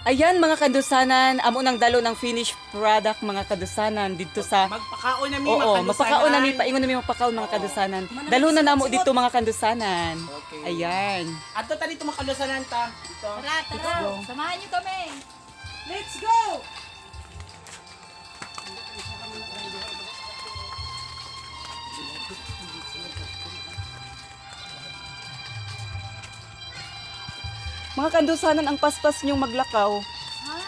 Ayan, mga kandusanan, amo nang dalo ng finished product, mga kadusanan, dito sa Magpakaon na mi, Oo, mga kandusanan. mapakaon na mi, paingon na mi mapakaon, mga kandusanan. Dalo na namo dito, mga kandusanan. Okay. Ayan. Ato ta dito, mga kandusanan, ta. Dito. Tara, tara. Samahan niyo kami. Let's go! Mga kandusanan, ang paspas niyong maglakaw. Ay,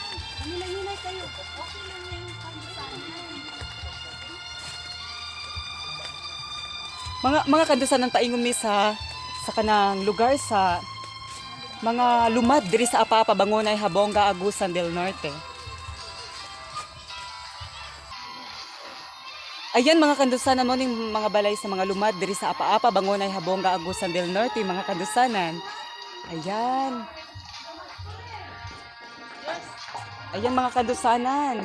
hinay-hinay kayo. Okay lang yung kandusanan. Mga kandusanan, paingon mi sa kanang lugar sa mga lumad diri sa Apapa, Bangunay, Habonga, Agusan del Norte. Ayan, mga kandusanan, mo ning mga balay sa mga lumad diri sa Apaapa, Bangunay, Habonga, Agusan del Norte, mga kandusanan. Ayan. Ayan, mga kandusanan.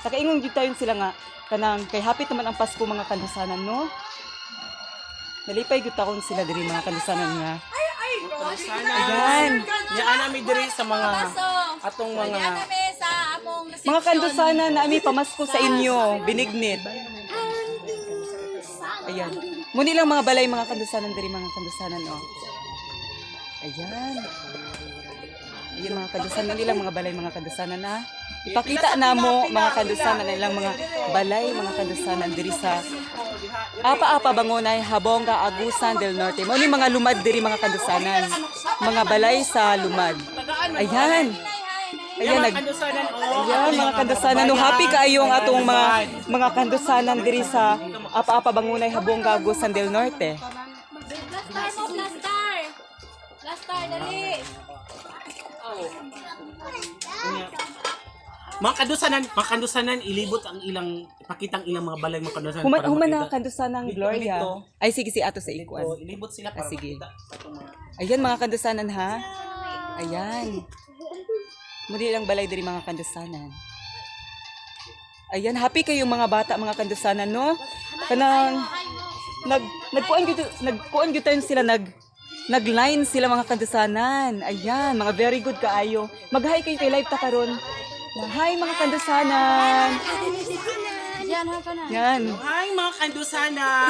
Nakaingon gyud tayon sila nga kanang kay hapit naman ang Pasko, mga kandusanan, no? Nalipay gyud takon sila diri, mga kandusanan, nga. Ayan. Yaan nami diri sa mga Paso. atong mga Yan kami sa among reception. Mga kandusanan, naami pamasko sa inyo, binignit. Ayan. Muni lang mga balay, mga kandusanan, diri, mga kandusanan, oh. Ayan. Ayan, mga kandusanan, muni lang mga balay, mga kandusanan, ah. Ipakita na mo, mga kandusanan, ang ilang mga balay, mga kandusanan, diri sa Apa-apa, Bangunay, Habonga, Agusan del Norte. Mao ni mga lumad diri, mga kandusanan. Mga balay sa lumad. Ayan. Ayan, mga nag kandusanan, oh. Ayan, mga kandusanan, no, happy kaayo ang atong mga kandusanan diri sa Apa-apa, Bangunay, Habonga, Agusan del Norte. Plastar mo, plastar. Plastar, dali. Mga kandusanan, ilibot ang ilang ipakita ang ilang mga balay, mga kandusanan, Human para human na makita. kandusanan, Dito, Gloria. dito. Ay, sige, si ato sa ikuan. Dito, ilibot sila para Ah, sige. makita atong mga Ayan, mga kandusanan, ha. Ayan. Muli lang balay diri, mga kandusanan. Ayan, happy kayo mga bata, mga kandusanan, no? Kanang nag nagkuan gyud tayo sila, nagline sila, mga kandusanan. Ayan, mga very good kaayo. Mag-hi kayo kay live ta karon. Hi, mga kandusanan. Yan, ha ka na. Yan. Hi, mga kandusanan.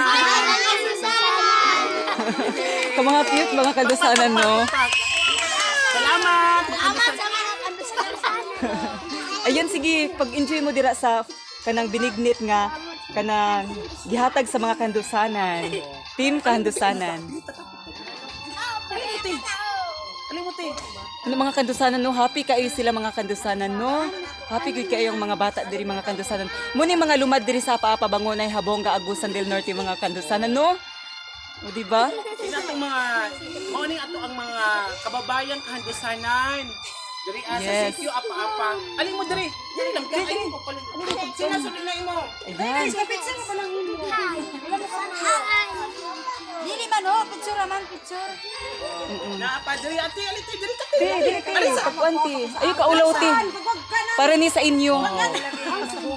Ka mga cute mga kandusanan, no? Salamat. Salamat sa mga kandusanan. Ayan, sige, pag-enjoy mo dira sa kanang binignit nga kanang gihatag sa mga kandusanan. Team Kandusanan. Kalimuti. Ano, mga kandusanan, no? Happy kayo sila, mga kandusanan, no? Happy gyud kayo ang mga bata diri, mga kandusanan. Muni mga lumad diri sa Paapa, Bangunay, Habonga, Agusan del Norte, mga kandusanan, no? O, di ba? Sila atong mga mao ning ato ang mga kababayang kahandusanan. Diri sa Yes. sitio Apa-apa. Alin mo diri? Diri lang ka. Ay mo pala. Sina sulod na imo. Ayan. Dili man ho, picture man, picture. Naa pa diri, ate, alite diri ka. Di, dili kayo. Pagkuanti. Ay, kaulaw ti. Para ni sa inyo.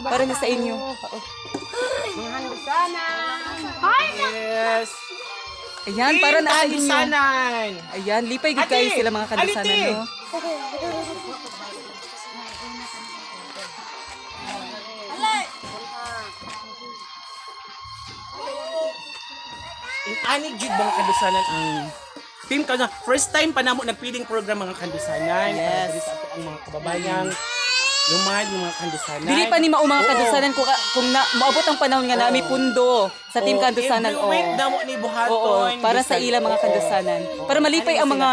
Para ni sa inyo. Yes. Ayan, para na sa inyo. Kandusanan. Ayan, lipay gyud kayo Ate, sila, mga kandusanan, alite. no? Anig jud, mga kandusanan, ang team kandusanan. First time pa namo nagpiling program, mga kandusanan. Yes. Para diri sa ato ang mga kababayang lumad ng mga kandusanan. Dili pa ni mao, mga Oo. kandusanan, kung na, moabot ang panahon nga nami pundo sa team Oo, kandusanan. every Oo. week namo ni buhaton. Oo, para sa Bisan- ila, mga Oo. kandusanan. Para malipay ang mga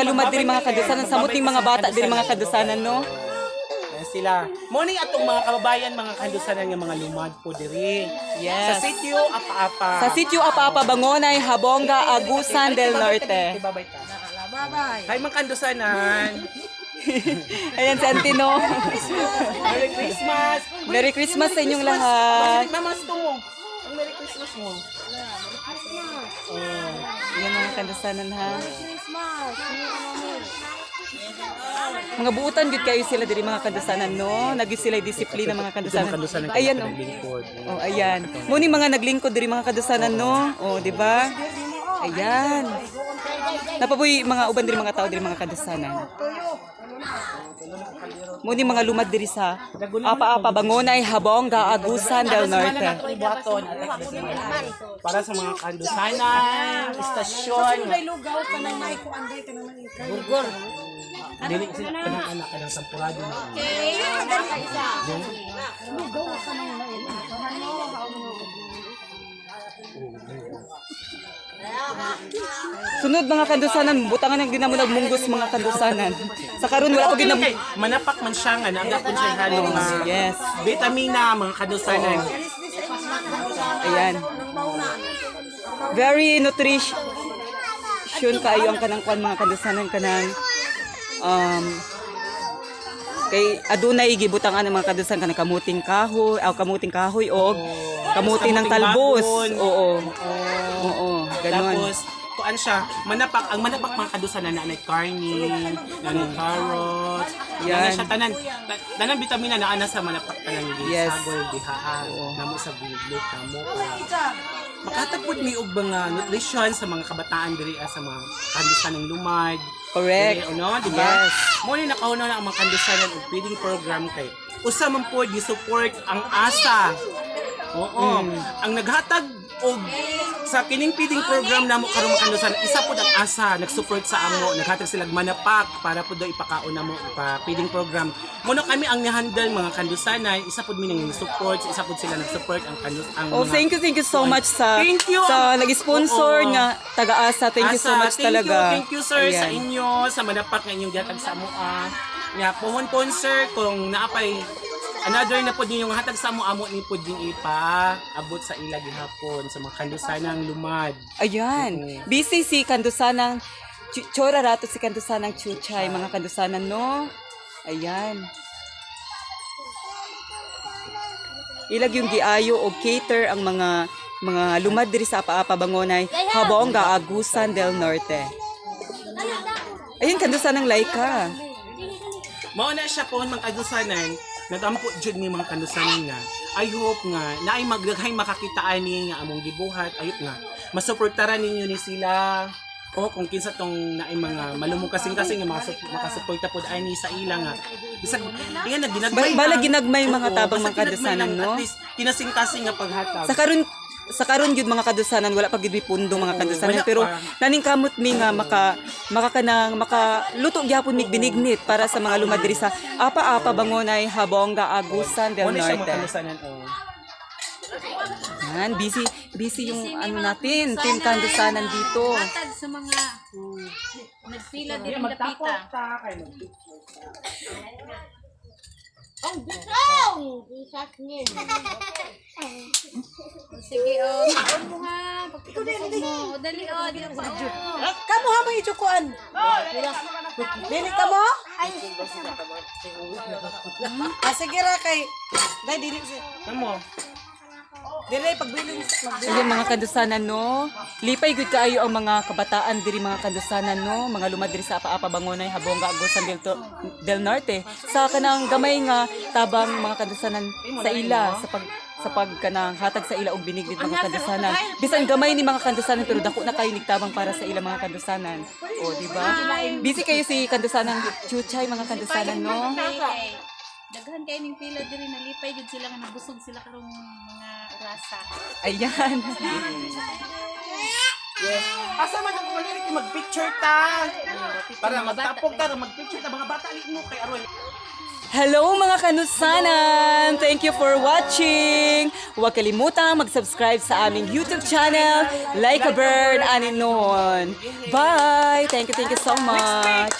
lumad diri, mga kandusanan, samot ning mga bata diri, mga kandusanan, no? Ayan sila. Morning atong mga kababayan, mga kandusanan nga mga lumad po diri. Yes. Sa sitio Apa-apa. Sa sitio Apa-apa, Bangonay, Habonga, Agusan del Norte. Babay ka. Hi, mga kandusanan. Ayan si Antino. Merry Christmas. Merry Christmas sa inyong lahat. Mama, gusto mo. Ang Merry Christmas mo. Ayan, mga kandusanan, ha. Mga buutan gyud kayo sila diri, mga kandusanan, no? Nagyud sila disiplina, mga kandusanan. Ayan, oh. Lingkod. Oh, ayan. Muni mga naglingkod diri, mga kadusanan, no? Oh, di ba? Ayan. Napaboy mga uban diri, mga tao diri, mga kadusanan. Mao ni mga lumad diri sa Apa-apa Bangonay, Habonga, Agusan del Norte. Buhaton para sa mga kandusanan, istasyon. May lugaw ka nang may kuan day ka naman ikay. Dili kasi kanang anak kanang sampurado na. Lugaw ka nang may. Sunod, mga kandusanan, butangan ng dinamo nagmunggos, mga kandusanan. Sa karon wala ko Okay lang ginam kay manapak man siya nga naa pud siya halo nga vitamina, mga kandusanan. Ayan. Very nutrition kaayo ang kanang kwan, mga kandusanan, kanang kay adunay gibutangan ng mga kandusan kanang kamuting kahoy, aw kamuting kahoy og kamuti ng Kamuting talbos. bakon. Oo. Oo, ganon. Tapos kuan siya, manapak, ang manapak, mga kadusanan, na karne, na carrots, Yan. na siya tanan, tanan bitamina naa na sa manapak tanan sagol dihaan namo sa buglo kamo. Makatag pud mi og mga nutrition sa mga kabataan diri ah, sa mga kandusan ng lumad. Correct. Diri, no, di ba? Yes. Mo ni nakauna na ang mga kandusanan og feeding program kay usa man pod gi-support ang ASA. Oo. Ang naghatag og sa kining feeding program namo karon, mga kandusan, isa pod ang ASA nag-support sa amo, naghatag sila og manapak para pod daw ipakaon namo pa feeding program. Muna kami ang ni-handle, mga kandusanay, isa pod mi nang support, isa pod sila nag-support ang kandus ang Oh, mga- thank you so much sa Thank you. sa nag-sponsor Oo. nga taga-ASA. Thank you so Asa, much thank talaga. You, thank you, sir, sa Ayan. inyo, sa manapak nga inyong gihatag sa amoa. Nga pohon pohon sir kung naapay another na pod ninyong hatag sa amo, amo ni pod yung ipa abot sa ila gihapon sa mga kandusanang lumad. Ayan. Busy si Kandusanang Chora Rato, si Kandusanang Chuchay, mga kandusanan, no? Ayan. Ilag yung giayo o cater ang mga lumad diri sa Apa-apa Bangonay, Habonga, Agusan del Norte. Ayun, Kandusanang Laika. Mao na siya pohon, mga kandusanan, nagampo jud ni mga kandusanan nga. I hope nga naay magdaghay makakita ani nga among gibuhat, ayot nga masuportaran ninyo ni sila o kung kinsa tong naay mga malumong kasing-kasing nga makasuporta pod ani sa ila nga bisag ingan na ginagmay Bala lang. ginagmay mga Oo, tabang basta mga ginagmay kadusanan, lang, no? At least kinasing-kasing nga paghatag. Sa karon gyud, mga kadusanan, wala pa gyud mi pundo, mga kadusanan, wala pero pa. naningkamot mi nga maka makakanang makaluto gyapon mig binignit para sa mga lumad diri sa Apa-apa Bangonay, Habonga, Agusan del Mao na siya, mga Norte. kandusanan, oh. Yan, busy busy yung ano natin, Team Kandusanan dito. Hatag sa mga nagpila diri lapita. Sige, oh. Kaon mo ha. Pagkabusog mo. O, dali, oh. Dili pa, oh. Kamo ha may jukuan. Dili ka mo? Ah, sige ra kay Dai dili si. Kamo. Dili pagbilin magbilin. Ayun, mga kandusanan, no. Lipay gud kaayo ang mga kabataan diri, mga kandusanan, no, mga lumad diri sa Apa-apa Bangonay, Habonga, Agusan del Norte. Sa kanang gamay nga tabang, mga kandusanan, sa ila sa pag kanang hatag sa ila og binignit, mga kandusanan. Bisan gamay ni, mga kandusanan, pero dako na kayo nigtabang para sa ila, mga kandusanan. O, di ba? Busy kayo si Kandusanan Chuchay, mga kandusanan, no. Kay daghan kay ning pila diri, nalipay gud sila nga nabusog sila karong mga orasa. Ayan. Yes. Asa man ang kumaniri kay mag-picture ta. Para magtapok ta, mag-picture ta mga bata ali mo kay aron. Hello, mga kanusanan! Thank you for watching! Huwag kalimutang mag-subscribe sa aming YouTube channel, Like a Bird, Ani Noon. Bye! Thank you so much!